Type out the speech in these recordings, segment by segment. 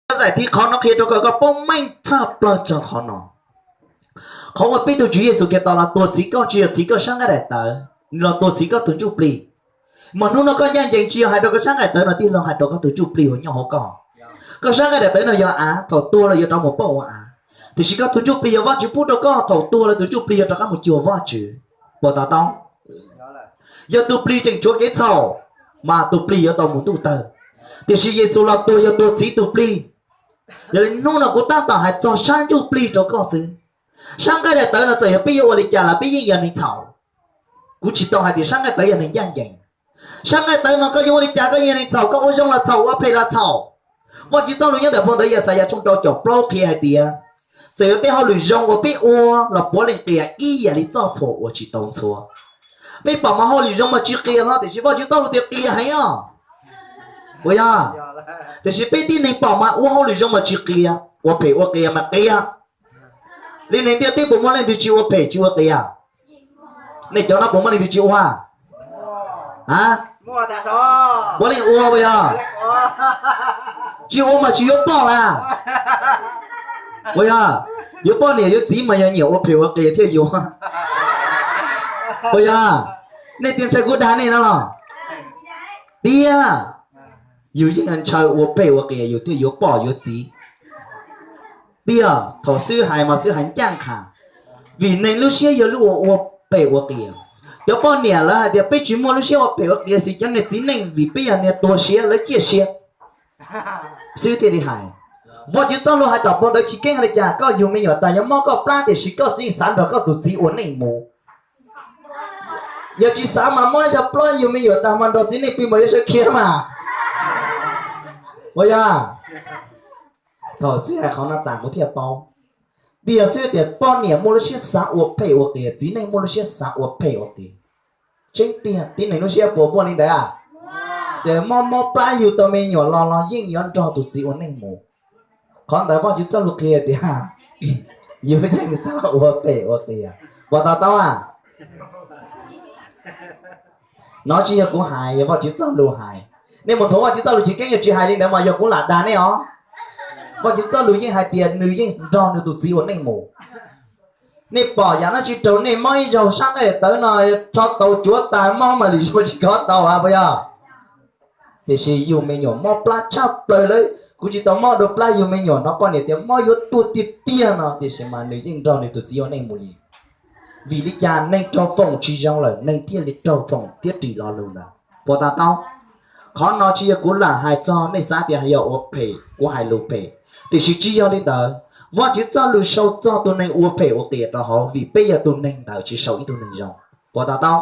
Koj zam txim qhov no qhia rau koj, koj paub meej tshaj plaws txog qhov no. Qhov uas peb tus Tswv Yexus Khetos los tuag txhiv koj tsis yog txhiv koj sab nqaij daim tawv, nws los tuag txhiv koj tus ntsuj plig. Mas hnub no koj ncaj ncees tsis yog hais rau koj sab nqaij tawv no, tij laug, hais rau koj tus ntsuj plig uas nyob hauv koj. Koj sab nqaij daim tawv no yog av, thaum tuag los yuav rov mus pauj ua av. Tiam sis koj tus ntsuj plig yog Vajtswv pub rau koj, thaum tuag los tus ntsuj plig yuav rov qab mus cuag Vajtswv. Puas to taub? Yog tus plig tseem tshuav kev txhaum, mas tus plig yuav tau mus ntuj tawg. Tiam sis Yexus los tuag yog tuag txhiv tus plig. Yog li hnub no kuv tab tom hais txog sab ntsuj plig rau koj xwb. Sab nqaij daim tawv no txawm yog peb yuav ua li cas los peb yeej yog neeg txhaum. Kuv tsis tau hais tias sab nqaij tawv yog neeg ncaj ncees. Sab nqaij tawv no koj yuav ua li cas koj yeej yog neeg txhaum, koj ua zoo los txhaum, ua phem los txhaum. Vajtswv txoj lus nyob ntawm phau ntawv Yaxayas tshooj rau caum plaub qhia hais tias, txawm yuav tej hauj lwm zoo uas peb ua los puav leej qias ib yam li txoj phuam uas tsis tau ntxhua. Peb pom mas hauj lwm zoo mas tsis qias no, tiam sis Vajtswv txoj lus tias qias heev os. Puas yog? Tiam sis peb tib neeg pom mas ua hauj lwm zoo mas tsis qias, ua phem ua qias mas qias. Li neeg ntiaj teb puas muaj leej twg tsis ua phem tsis ua qias? Nej cov no puas muaj leej twg tsis ua? A, puav leej ua puas yog? Tsis ua mas tsis yuav poj las. Puas yog? Yuav poj niam yuav txiv mas yog nyiam ua phem ua qias thiaj yuav. Puas yog? Nej tias ntshai kuv dag nej no los? Tiag, yus yeej ntshaw ua phem ua qias yus thiaj yuav poj yuav txiv. Tiag, thaum xwb hais mas xwb hais ncaj nqha, vim neeg lub siab yog lub ua ua phem ua qias. Cov poj niam lawv hais tias peb tsis muaj lub siab ua phem ua qias, xwb cov niag txiv neej vim peb yog niag tuag siab lawv ciaj siab xwb thiaj li hais. Vajtswv txoj lus hais tom phau ntawv Chivkeeb hais li cas? Koj yug me nyuam tas yuav mob koj plab tiam sis koj yeej xav nrog koj tus txiv ua neej mus. Yog tsis xav mas mob ib zaug plab yug me nyuam tas mas nrog txiv neej pw mas yuav sawv khiav mas. Puas yog? Thaum xwb hais qhov no tas kuv thiaj paub. Tiag xwb tias poj niam muaj lub siab xav ua phem ua qias, txiv neej muaj lub siab xav ua phem ua qias. Tseeb tiag, tib neeg lub siab puas muaj li ntawd a? Txawm mob mob plab yug tau me nyuam los los yeej yuav nrog tus txiv ua neej mus. Qhov ntawd Vajtswv txoj lus qhia tias yus yeej xav ua phem ua qias. Puas to taub a? No tsis yog kuv hais, yog Vajtswv txoj lus hais. Nej mus thuam Vajtswv txoj lus Chivkeeb yog tsis hais li ntawd mas yog kuv lam dag nej os. Vajtswv txoj lus yeej hais tias nws yeej nrog nws tus txiv ua neej mus. Nej pom yam dab tsi raug nej mob ib zaug sab nqaij tawv no, rho tau cuav tas mob mas lwm zaug tsis kov tau a puas yog? Tiam sis yug me nyuam mob plab tshaj plaws lawm, kuv tsis tau mob dua plab yug me nyuam no, poj niam tias mob yuav tuag tiag tiag no, tiam sis mas nws yeej nrog nws tus txiv ua neej mus li. Vim li cas neeg raug foom tsis zoo lawm neeg thiaj li raug foom thiab ris lo lus ntawd? Puas to taub? Qhov no tsis yog kuv lam hais txog nej xav tias yog ua phem, kuv hais lus phem. Tiam sis tsis yog li ntawd, Vajtswv txoj lus sau txog tus neeg ua phem ua qias rau hauv vim peb yog tus neeg ntawd tsis sau ib tug neeg zoo. Puas to taub?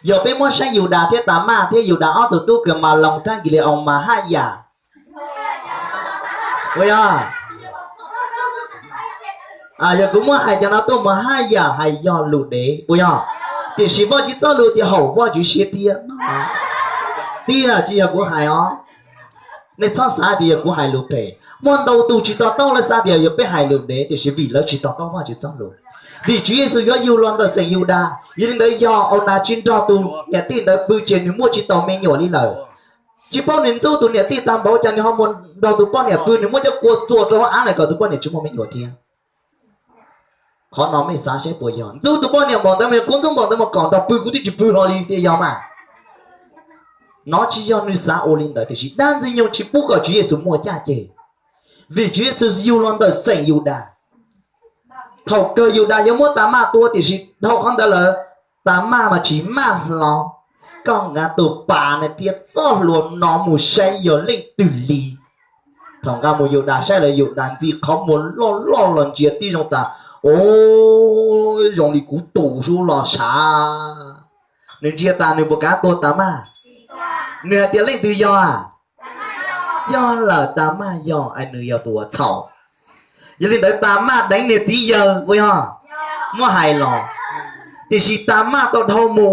Yog peb muab saib Yudas thiab Tamaj thiab Yudas ob tug tub kws mas Loos thiab Nkis Lis Oos mas haj yam, puas yog? Yog kuv muab hais cov no tuaj mas haj yam hais yog lus dev puas yog? Tiam sis Vajtswv txoj lus tias haum Vajtswv siab thiab. Tiag tsis yog kuv hais os. Nej txhob xav tias yog kuv hais lus phem. Muaj ntau tus tsis to taub lawv xav tias yog peb hais lus dev tiam sis vim lawv tsis to taub Vajtswv txoj lus. Vim Tswv Yexus yuav yug los ntawm xeem Yudas, yog li ntawd yog Aunas tsis nrog tus niam tij ntawd pw ces nws muaj tsis tau me nyuam li lawm. Tsis paub nws ntxub tus niam tij tag npaum cas nws ho mus nrog tus poj niam pw, nws muab cov kua txuas rau hauv av lawm kom tus poj niam tsis muaj me nyuam thiab. Qhov no mej xav saib puas yog ntxub tus poj niam npaum ntawd mas yog kuv ntxub npaum ntawd mas kom nrog pw kuv twb tsis pw hlo li tias yog mas. No tsis yog nws xav ua li ntawd tiam sis dab Ntxwg Nyoog tsis pub kom Tswv Yexus muaj caj ces, vim Tswv Yexus yug los ntawm xeem Yudas. Thaum kawg Yudas yuav muab Tamaj tua tiam sis dhau qhov ntawd lawm, Tamaj mas tsis maj hlo. Koj nqa tus pas no thiab txoj hlua no mus saib yog leej twg li. Thaum nqa mus Yudas saib lawm Yudas ntxi qhov muag loj loj los ntsia tib zoo tas, o, zoo li kuv tus xwb los sav. Nws ntsia tas nws puas kav tuag Tamaj? Nws hais tias leej twg yog? Yog lawm, Tamaj yog, nws yog tus uas txhaum. Yog li ntawd Tamaj deev niag txiv yawg puas yog? Muab hais los. Tiam sis Tamaj tau dhau mus